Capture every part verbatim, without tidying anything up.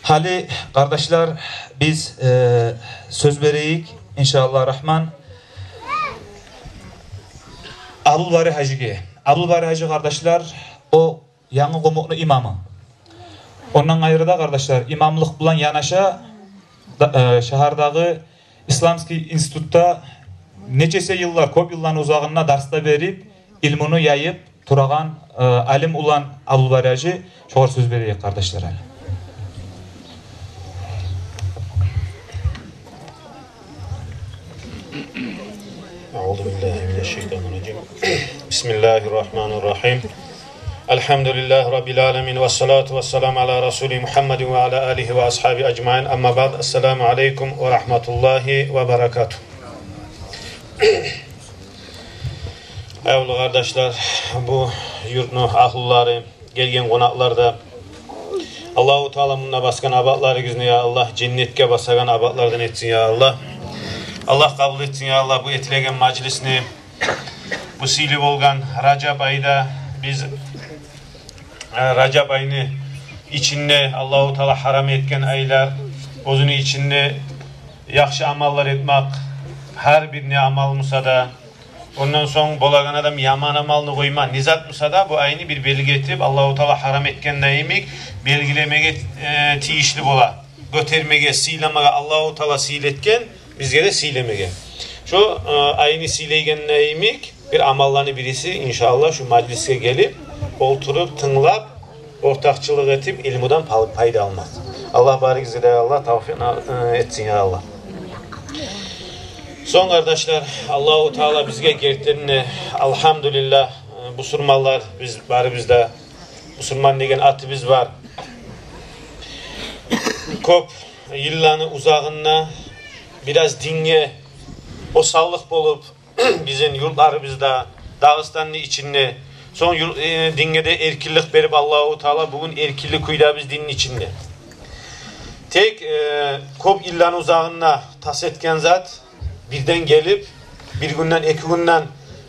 Гьали, къардашлар, биз, э, сёз берейик, иншааллагь рагьман, Абдулбари гьажиге. Абдулбари гьажи, къардашлар, о Янгы Къумукъну имамы. Ондан къайры да, къардашлар, имамлыкъ булан янаша да, э, шагьардагъы Исламский институтда нечесе йыллар, кёп йылланы узагъында дарс да берип, илмуну яйып турагъан, э, алим улан Абдулбари гьажи, шогъар сёз берейик, къардашлар, гьали. أعوذ بالله من الشيطان الرجيم. بسم الله الرحمن الرحيم. الحمد لله رب العالمين، والصلاة والسلام على رسول محمد وعلى آله وأصحابه أجمعين. أما بعد، السلام عليكم ورحمة الله وبركاته. Аявлу къардашлар, бу юртну агьлюлери, гелген къонакълар да, Аллагьу Таала мунда басгъан абатларыгъызны, я Аллагь, женнетге басагъан абатлардан этсин, я Аллагь. Аллагь къабул этсин, я Аллагь, бу этилеген мажлисни. Бу сыйлы болгъан Ражаб айда биз, э, Ражаб айны ичинде Аллагьу Таала гьарам этген айлар, оьзюню ичинде яхшы амаллар этмек, гьар бир не амал буса да, ондан сонг болагъан адам яман амалны къойма, не зат буса да, бу айны бир белги этип, Аллагьу Таала гьарам этгенде йимик, белгилемеге, э, тийишли бола. Гётермеге, сыйламагъа, Аллагьу Таала сыйлы этген, бизге де сыйламагъа. Шо, э, айны сыйлайгъанда йимик, бир амалланы бириси, иншааллагь, шу мажлисге гелип, олтуруп, тынглап, ортакъчылыкъ этип, илмудан пал-, пайда алмакъ. Аллагь барыгъызгъа да, Аллагь, тавфикъ на-, э, этсин, я Аллагь. Сонг, къардашлар, Аллагьу Таала бизге гертиден де, алгьамдулиллагь, э, бусурманлар, биз барыбыз да бусурман деген атыбыз бар. Кёп йылланы узагъында бираз динге осаллыкъ болуп, бизин юртларыбызда, Дагъыстанны ичинде, сонг юр-, э, динге де эркинлик берип Аллагьу Таала, бугюн эркинлик кюйдебиз динни ичинде. Тек, э, кёп йылланы узагъында тас этген зат бирден гелип, бир гюнден, эки гюнден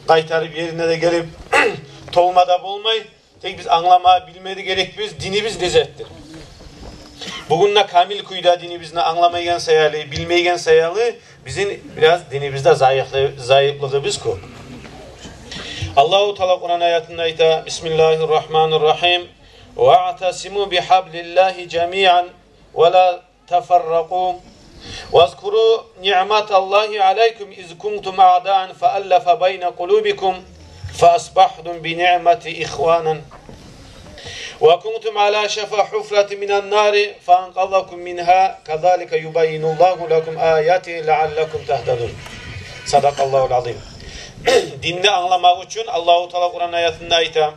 къайтарып ерине де гелип толма да болмай. Тек биз англама, билме де герекбиз, динибиз не затдыр. Бугюн де камил кюйде динибизни англамайгъан саялы, билмейген саялы, бизин бираз динибизде зайыплы-, зайыплыгъыбыз кёп. Аллагьу Таала Къуран аятында айта: بسم الله الرحمن الرحيم. واعتصموا بحبل الله جميعا ولا تفرقوا. واذكروا نعمة الله عليكم إذ كنتم أعداء فألف بين قلوبكم فأصبحتم بنعمته إخوانا وكنتم على شفا حفرة من النار فأنقذكم منها كذلك يبين الله لكم آياته لعلكم تهتدون. صدق الله العظيم. Динни англамакъ учун Аллагьу Таала Къуран аятында айта,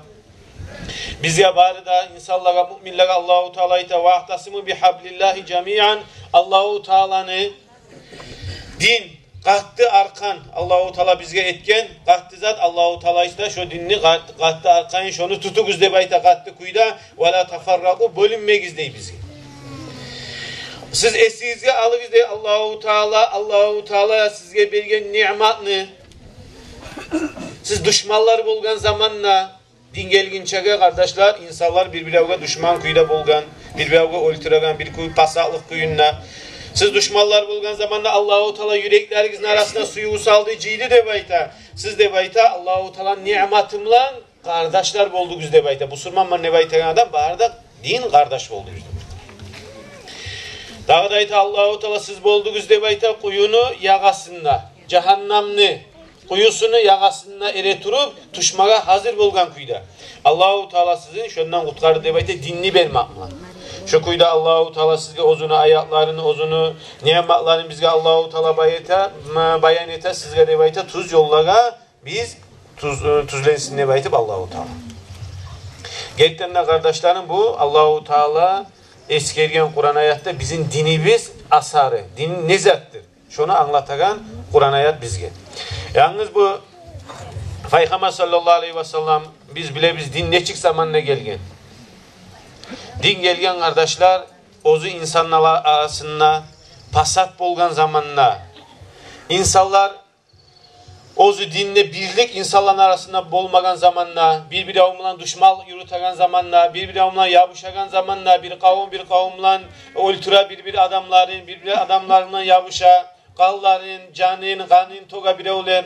бизге бары да инсанлагъа, муъминлеге Аллагьу Таала айта: واعتصموا بحبل الله جميعا. Аллагьу Тааланы дин, къатты аркъан, Аллагьу Таала бизге этген къатты зат, Аллагьу Таала айта, шо динни къат-, къатты аркъанын, шону тутугъуз деп айта къатты кюйде, ولا تفرقوا, бёлюнмегиз дей бизге. Сиз эсигизге алыгъыз дей Аллагьу Таала, Аллагьу Таала сизге берген ниъматны. Сиз душманлар болгъан заманда, дин гелгинчеге, къардашлар, инсанлар бир-биревге душман кюйде болгъан, бир-биревге оьлтюреген, бир кюй пасатлыкъ кюйюнде. Сиз душманлар болгъан заманда Аллагьу Таала юреклеригизни арасына сююв салды, жыйды деп айта. Сиз деп айта, Аллагьу Таала ниъматы булан къардашлар болдугъуз деп айта. Бусурманман деп айтагъан адам бары да дин къардаш болдугъуз деп. Дагъы да айта Аллагьу Таала, сиз болдугъуз деп айта къуюну ягъасында, жагьаннамны къуюсуну ягъасында эретуруп, тюшмеге гьазир болгъан кюйде. Аллагьу Таала сизин шондан къутгъарды деп айта, динни бермек булан. Шо кюйде Аллагьу Таала сизге оьзюню аятларын, оьзюню ниъматларын бизге Аллагьу Таала баян эте, м, баян эте сизге деп айта, тюз ёллагъа биз тюз-, э, тюзленсин деп айтып Аллагьу Таала. Гертиден де, къардашларым, бу Аллагьу Таала эсгерген Къуран аятда бизин динибиз асары, дин не затдыр? Шону англатагъан Къуран аят бизге. Янгыз бу Пайхаммар саллаллагьу алайгьи васаллам, биз билебиз, дин нечик заманда гелген? Дин гелген, къардашлар, оьзю инсанлар арасында пасат болгъан заманда, инсанлар Оьзю динде бирлик инсанланы арасында болмагъан заманда, бир-биревню булан душманлыкъ юрютеген заманда, бир-биревню булан ябушагъан заманда, бир къавум бир къавумну булан оьлтюре бир-бир адамларын, бир-бир адамларындан ябуша, къанларын, жанын, къанын тёге биревлер,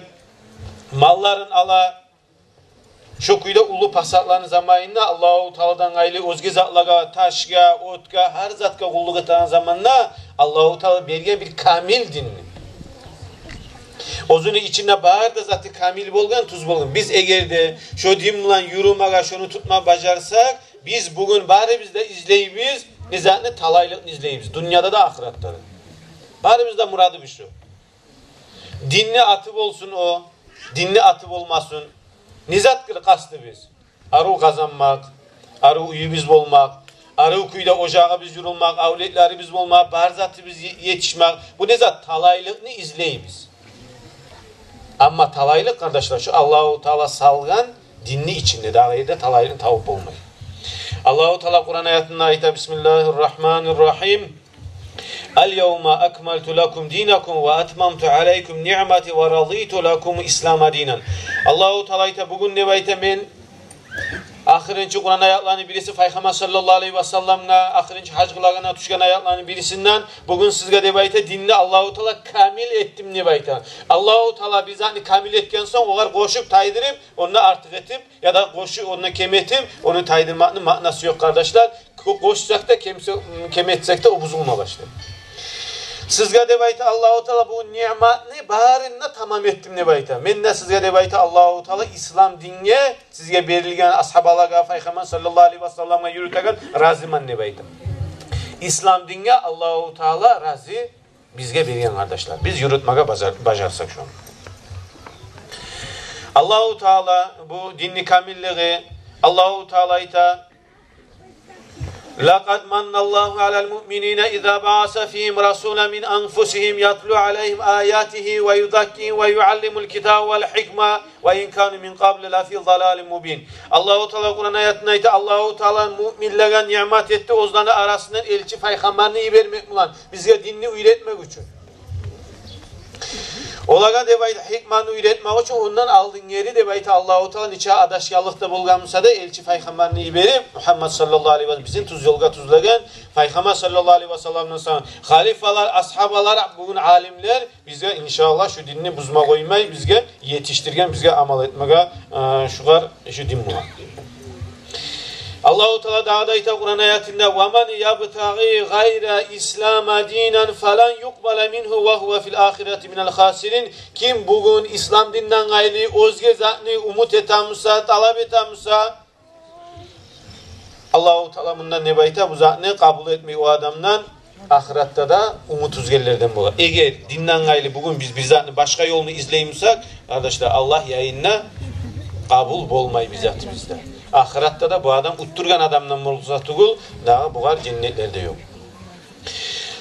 малларын ала. Шо кюйде уллу пасатланы заманында Аллагьу Тааладан къайры оьзге затлагъа, ташгъа, отгъа, гьар затгъа къуллукъ этеген заманда Аллагьу Таала берген бир камил динни. Оьзюню ичинде бары да заты камил болгъан, тюз болгъан. Биз эгер де шо дин булан юрюмеге, шону тутма бажарсакъ, биз бугюн барыбыз да излейбиз, не затны? Талайлыкъны излейбиз. Дюньяда да, ахыратда да. Барыбыз да мурадыбыз шо. Динни аты болсун о, динни аты болмасын. Не затдыр къастыбыз? Арив къазанмакъ, арив уьюбюз болмакъ, арив кюйде ожагъыбыз юрюлмек, авлетлерибиз болмакъ, бар затыбыз е-, етишмек. Бу не зат? Талайлыкъны излейбиз. Амма талайлыкъ, къардашлар, шо Аллагьу Таала салгъан динни ичинде, дагъы ерде талайлыкъны табып болмай. Аллагьу Таала Къуран аятында айта: «Бисмиллагьир рагьманир рагьим. Ал-явма акмалту лакум динакум ва атмамту алайкум ниъмати ва радиту лакумул ислама динан». Аллагьу Таала айта, бугюн, деп айта, мен ахырынчы Къуран аятланы бириси Пайхаммар саллаллагьу алайгьи ва салламгъа ахырынчы гьаж къылагъанда тюшген аятланы бирисинден, бугюн сизге, деп айта, динни Аллагьу Таала камил этдим, деп айта. Аллагьу Таала бир затны камил этген сонг, огъар къошуп, тайдырып, ондан артыкъ этип, яда къошуп, ондан кем этип, ону тайдырмакъны маънасы ёкъ, къардашлар. Къо-, къошсакъ да, кемсе-, кем этсек де, о бузулма башлай. Сизге, деп айта Аллагьу Таала, бу ниъматны барын да тамам этдим, деп айта. Мен де сизге, деп айта Аллагьу Таала, ислам динге, сизге берилген, асгьабалагъа, Пайхаммар саллаллагьу алайгьи ва салламгъа юрютеген разимен, деп айта. Ислам динге Аллагьу Таала рази бизге берген, къардашлар. Биз юрютмеге бажар-, бажарсакъ шону. Аллагьу Таала бу динни камиллиги, Аллагьу Таала айта: «Лакъад манналлагьу алал муъминина иза баъаса фигьим расулан мин анфусигьим ятлу алайгьим аятигьи ва юзаккигьим ва юаллимугьумул китаба вал гьикмата ва ин кану мин къаблу лафи далалин мубин». Аллагьу Таала Къуран аятында айта, Аллагьу Таала муъминлеге ниъмат этди оьзлени арасындан элчи пайхаммарны йибермек булан, бизге динни уьйретмек учун. Олагъа, деп айта, гьикманы уьйретмек учун, ондан алдынгери, деп айта Аллагьу Таала, нече адашгъанлыкъда болгъан буса да, элчи пайхаммарны йиберип, Мугьаммад саллаллагьу алайгьи ва саллам, бизин тюз ёлгъа тюзлеген Пайхаммар саллаллагьу алайгьи ва салламдан сонг халифалар, асгьабалар, бугюн алимлер бизге, иншааллагь, шу динни бузма къоймай, бизге етишдирген, бизге амал этмеге, э, шугъар шу дин булан. Аллагьу Таала дагъы да айта Къуран аятында: «Ва ман ябтагъи гъайрал ислами динан фалан юкъбала мингьу ва гьува фил ахирати минал хасирин». Ким бугюн ислам динден къайры оьзге затны умут эте буса, талап эте буса, Аллагьу Таала мундан, деп айта, бу затны къабул этмей о адамдан, ахыратда да умут уьзгенлерден болар. Эгер динден къайры бугюн биз бир затны, башгъа ёлну излей бусакъ, къардашлар, Аллагь янында къабул болмай бир затыбыз да. Ахыратда да бу адам утдургъан адамдан болса тюгюл, дагъы бугъар женнетлер де ёкъ.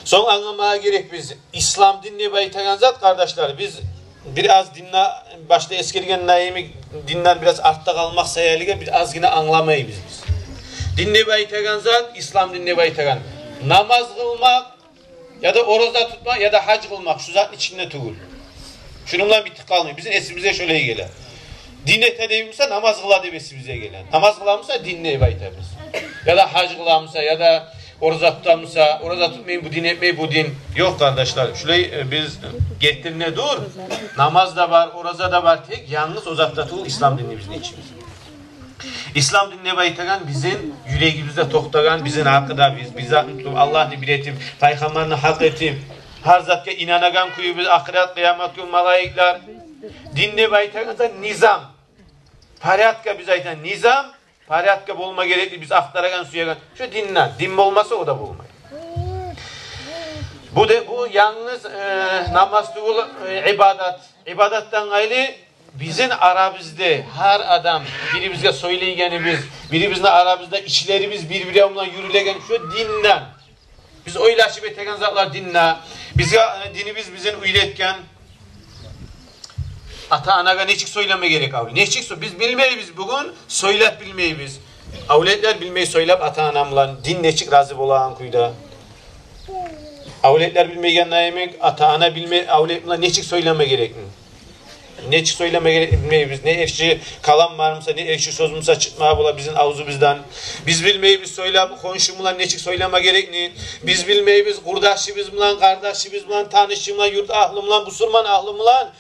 Сонг англамагъа герек биз, ислам дин деп айтагъан зат, къардашлар, биз бир аз динде, башда эсгерген йимик, динден бир аз артда къалмакъ саялыгъа бир азгъына англамайбыз биз. Дин деп айтагъан зат, ислам дин деп айтагъан, намаз къылмакъ яда ораза тутмакъ яда гьаж къылмакъ шу затны ичинде тюгюл. Шуну булан битип къалмай. Бизин эсибизге шолай геле. Дин эте дей буса, намаз къыла деп эсибизге геле. Намаз къыла буса, дин деп айтабыз. Яда гьаж къыла буса, яда ораза тута буса, ораза тутмай, бу дин этмей, бу дин. Ёкъ, къардашлар, шулай, э, биз гетдирме дюр. Намаз да бар, ораза да бар, тек янгыз о затда тюгюл ислам дини бизин ичибиз. Ислам дин деп айтагъан бизин юрегибизде токътагъан, бизин гьакъыда биз, биз затны тутуп, Аллагьны бир этип, пайхаммарны гьакъ этип, гьар затгъа инанагъан кюйюбюз, ахырат, къыямат гюн, малайиклер. Дин деп айтагъан зат низам. Порядка, биз айтагъан низам, порядка болма герекли, биз ахтарагъан, сюеген. Шу динден. Дин болмаса, о да болмай. Бу де, бу янгыз, э, намаз тюгюл, э, ибадат. Ибадатдан къайры бизин арабызда гьар адам, бирибизге сёйлейгенибиз, бирибизни арабызда ишлерибиз бир-бири булан юрюлеген шу динден. Биз ойлашып этеген затлар динде. Бизге, э, динибиз бизин уьйретген. Ата-анагъа нечик сёйлеме герек авлет? Нечик сё-, биз билмейбиз бугюн, сёйлеп билмейбиз. Авлетлер билмей сёйлеп ата-ана булан, дин нечик рази болагъан кюйде. Авлетлер билмейген йимик, ата-ана билмей авлет булан нечик сёйлеме герекни. Нечик сёйлеме герекни билмейбиз. Не эрши калам бармыса, не эрши сёзмюсе чыкъмагъа бола бизин авзубуздан. Биз билмейбиз сёйлеп, хоншу булан нечик сёйлеме герекни. Биз билмейбиз къурдашыбыз булан, къардашыбыз булан, танышы булан, юрт агьлю булан, бусурман агьлю булан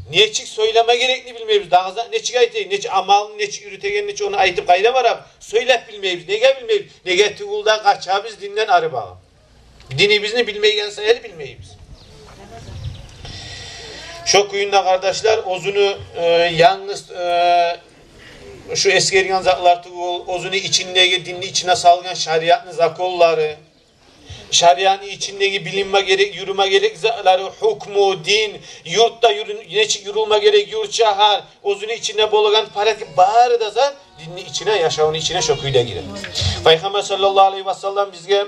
нечик сёйлеме герекни билмейбиз. Дагъы зат нечик айтайым, нечик амалны нечик юрютеген, нечик ону айтып къайда барабыз, сёйлеп билмейбиз. Неге билмейбиз? Неге тюгюл де къачабыз динден ары багъып. Динибизни билмейген саялы билмейбиз. Шо кюйде, къардашлар, оьзюню, э, янгыз, э, шу эсгерген затлар тюгюл, оьзюню ичиндеги, динни ичине салгъан шариатны законлары, шариатны ичиндеги билинме герек, юрюме герек затлары, гьукму, дин, юртда юрю-, нечик юрюлме герек, юрт, шагьар, оьзюню ичинде болагъан политика, бары да зат динни ичине, яшавну ичине шо кюйде гире. Пайхаммар саллаллагьу алайгьи васаллам бизге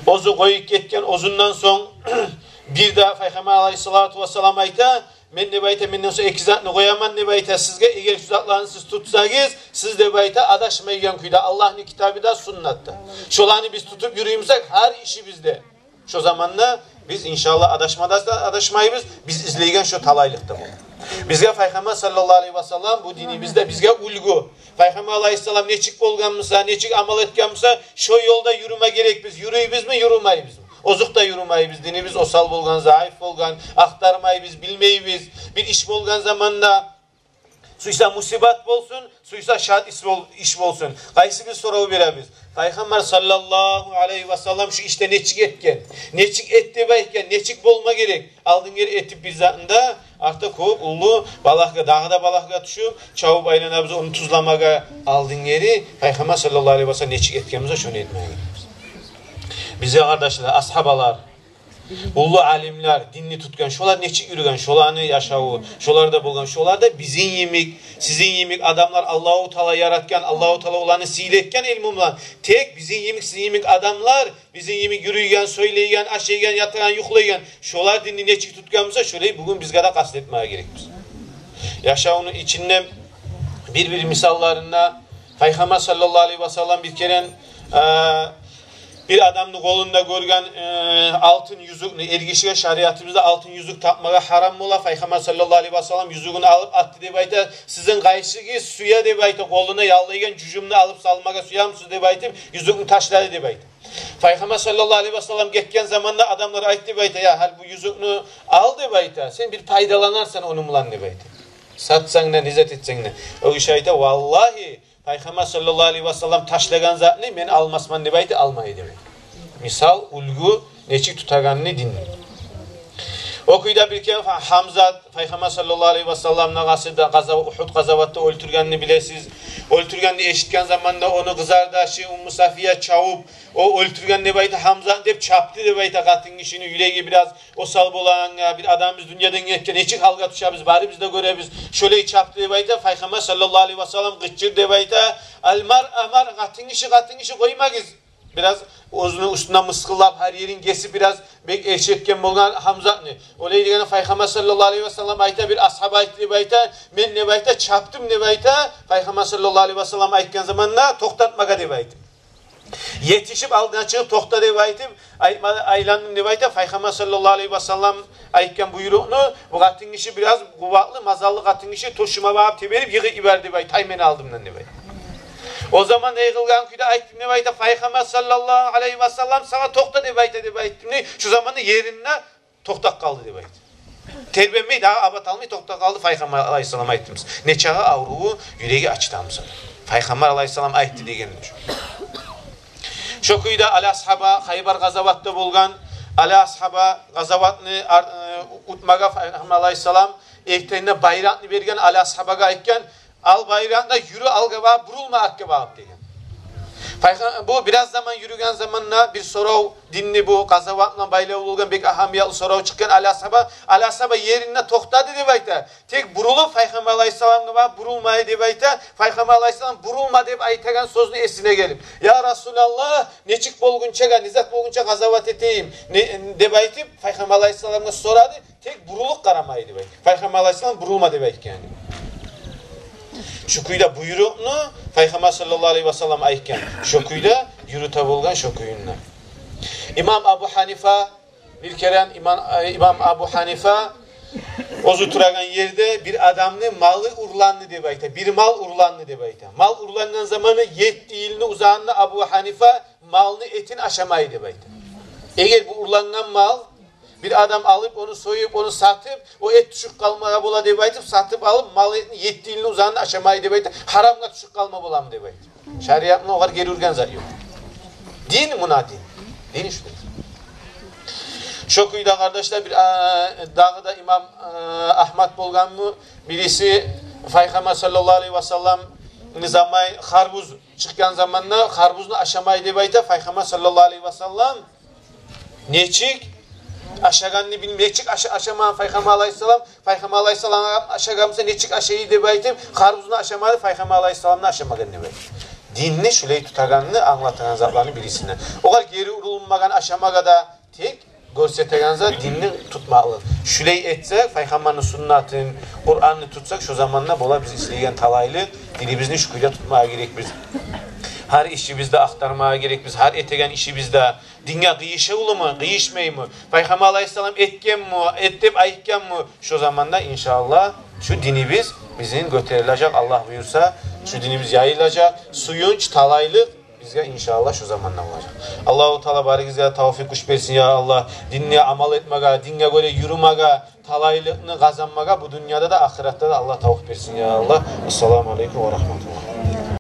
оьзю къоюп гетген, оьзюнден сонг бир де Пайхаммар алайгьиссалату вассалам айта: «Мен, — деп айта, — менден сонг эки затны къояман, — деп айта, — сизге. Эгер шу затланы сиз тутсагъыз, сиз, — деп айта, — адашмайгъан кюйде, Аллагьны китабы да, суннат да. Шоланы биз тутуп юрюй бусакъ гьар ишибизде, шо заманда биз, иншаллагь, адашма да адашмайбыз, биз излейген шо талайлыкъ да болур». Бизге Пайхаммар саллаллагьу алайгьи васаллам бу динибизде бизге уьлгю. Пайхаммар алайгьиссалам нечик болгъан буса, нечик амал этген буса, шо ёлда юрюме герекбиз. Юрюйбюзмю, юрюмейбизми? Озокъда, юрюмейбиз. Динибиз осал болгъан, заиф болгъан, ахтармайбыз, билмейбиз. Бир иш болгъан заманда, сюйсе мусибат болсун, сюйсе шат иш бол-, иш болсун, къайсыбыз сорав беребиз? Пайхаммар саллаллагьу алайгьи васаллам шу ишде нечик этген, нечик эт деп айтгъан, нечик болма герек? Алдын гери этип бир затны да, артда кёп уллу балагьгъа, дагъы да балагьгъа тюшюп, чабып айланабыз ону тюзлемеге. Алдын гери Пайхаммар саллаллагьу алайгьи васаллам нечик этген буса, шону этмеге герекбиз. Бизге, къардашлар, асгьабалар, уллу алимлер, динни тутгъан, шолар нечик юрюген, шоланы яшаву, шоларда болгъан, шолар да бизин йимик, сизин йимик адамлар, Аллагьу Таала яратгъан, Аллагьу Таала оланы сыйлы этген илму булан. Тек бизин йимик, сизин йимик адамлар, бизин йимик юрюйген, сёйлейген, ашайгъан, ятагъан, юхлайгъан, шолар динни нечик тутгъан буса, шолай бугюн бизге де къаст этмеге герекбиз. Яшавну ичинде бир-бир мисалларында Пайхаммар саллаллагьу алайгьи васаллам бир керен, э, бир адамны къолунда гёрген, э, алтын юзюкню, эркишиге шариатыбызда алтын юзюк такъмагъа гьарам бола. Пайхаммар саллаллагьу алайгьи васаллам юзюгюн алып атды деп айта. «Сизин къайсыгъыз сюе, — деп айта, — къолуна яллайгъан жужумну алып салмагъа сюемисиз?» — деп айтып, юзюкню ташлады деп айта. Пайхаммар саллаллагьу алайгьи васаллам гетген заманда адамлар айтды деп айта: «Я, гьали бу юзюкню ал, — деп айта, — сен бир пайдаланарсан ону булан», — деп айта. «Сатсанг да, не зат этсенг де». О гиши айта: «Валлагьи, Пайхаммар саллаллагьу алайгьи васаллам ташлагъан затны мен алмасман», — деп айта, алмай деп айта. Мисал, уьлгю, нечик тутагъанны динни. О кюйде бир керен Гьамзат, Пайхаммар саллаллагьу алайгьи васалламны къасырда къаза-, Угьуд къазаватда оьлтюргенни билесиз. Оьлтюргенни эшитген заманда ону къызардашы Умму Сафия чабып, о оьлтюрген деп айта Гьамзатны деп, чапды деп айта. Къатынгишини юреги бираз осал болагъангъа, бир адамыбыз дюньядан гетген, нечик гьалгъа тюшебиз, барыбыз да гёребиз. Шолай чапды деп айта. Пайхаммар саллаллагьу алайгьи васаллам къычыр деп айта: «Ал-маръа маръа, къатынгиши, къатынгиши, къоймагъыз». Бираз оьзюню уьстюне мысгъыллап, гьар ерин гесип, бираз бек эрши этген болгъан Гьамзатны. Олай дегенде Пайхаммар саллаллагьу алайгьи васаллам айта, бир асгьаба айтды деп айта: «Мен, — деп айта, — чапдым, — деп айта, — Пайхаммар саллаллагьу алайгьи васаллам айтгъан заманда токътатмагъа, — деп айта. — Етишип алдына чыгъып, токъта деп айтып, айтма-, айландым, — деп айта, — Пайхаммар саллаллагьу алайгьи васаллам айтгъан буйрукъну, бу къатынгиши бираз къуватлы, мазаллы къатынгиши, тёшюме багъып теберип йыгъып йиберди, — деп айта, — тай мен алдымдан», — деп айта. «О заман не къылгъан кюйде айтдым, — деп айта, — Пайхаммар саллаллагьу алайгьи васаллам сагъа токъта деп айта деп айтдым, — деп. — Шу заманда еринде токътап къалды», — деп айта. «Тербенмей, дагъы абат алмай токътап къалды, Пайхаммар алайгьиссалам айтды буса». Нечакъы авруву, юреги ачытамыса. «Пайхаммар алайгьиссалам айтды» дегени учун. Шо кюйде Али асгьаба Хайбар къазаватда болгъан. Али асгьаба къазаватны ар-, э, утмагъа Пайхаммар алайгьиссалам эртенинде байракъны берген, Али асгьабагъа айтгъан: «Ал байракъны, юрю алгъа багъып, бурулма артгъа багъып», — деген. Пайха-, бу бираз заман юрюген заманда бир сорав, динни бу къазават булан байлавлу болгъан бек агьамиятлы сорав чыкъгъан Али асгьаба. Али асгьаба еринде токътады деп айта. Тек бурулуп, Пайхаммар алайгьиссаламгъа багъып бурулмай деп айта. Пайхаммар алайгьиссалам «бурулма» деп айтагъан сёзню эсине гелип: «Я Расулаллагь, нечик болгъунчагъа, не зат болгъунча къазават этейим?» — деп айтып, Пайхаммар алайгьиссаламгъа сорады. Тек бурулуп къарамай деп айта. Пайхаммар алайгьиссалам «бурулма» деп айтгъан. Шо кюйде буйрукъну Пайхаммар саллаллагьу алайгьи васаллам айтгъан. Шо кюйде юрюте болгъан шо кюйюнде. Имам Абу Гьанифа, бир керен имам, имам Абу Гьанифа Оьзю турагъан ерде бир адамны малы урланды деп айта. Бир мал урланды деп айта. Мал урлангъан заманы етти йылны узагъында Абу Гьанифа малны этин ашамай деп айта. Эгер бу урлангъан мал бир адам алып, ону союп, ону сатып, о эт тюшюп къалмагъа бола деп айтып, сатып алып, мал этин етти йылны узагъында ашамай деп айта. Гьарамгъа тюшюп къалма боламы деп айта. Шариатны огъар гери ургъан зат ёкъ. Дин муна дин. Дин шу. Шо кюйде, къардашлар, бир, а, дагъы да имам, а, Агьмад болгъанмы, бириси Пайхаммар саллаллагьу алайгьи васаллам низамай харбуз чыкъгъан заманда харбузну ашамай деп айта. Пайхаммар саллаллагьу алайгьи васаллам нечик ашагъанны бил-, нечик аша-, ашамагъан Пайхаммар алайгьиссалам, Пайхаммар алайгьиссалам ашагъан буса нечик ашай деп айтып, харбузну ашамады, Пайхаммар алайгьиссаламны ашамагъан деп айтып. Динни шулай тутагъанны англатагъан затланы бирисине. Огъар гери урулмагъан ашамагъа да тек гёрсетеген зат динни тутмакълыкъ. Шулай этсек, Пайхаммарны суннатын, Къуранны тутсакъ, шо заманда бола биз ислейген талайлы динибизни шу кюйде тутмагъа герекбиз. Гьар ишибизде ахтармагъа герекбиз, гьар этеген ишибизде динге къыйышывлуму, къыйышмаймы, Пайхаммар алайгьиссалам этгенми, эт деп айтгъанмы, шо заманда, иншааллагь, шу динибиз бизин гётерилежек, Аллагь буюрса, шу динибиз яйылажакъ, сююнч, талайлыкъ бизге, иншааллагь, шу заманда болажакъ. Аллагьу Таала баригизге тавфикъ, гюч берсин, я Аллагь. Динге амал этмеге, динге гёре юрюмеге, талайлыкъны къазанмагъа бу дюньяда да, ахыратда да Аллагь тавфикъ берсин, я Аллагь. Ассаламу алайкум ва рагьматуллагь.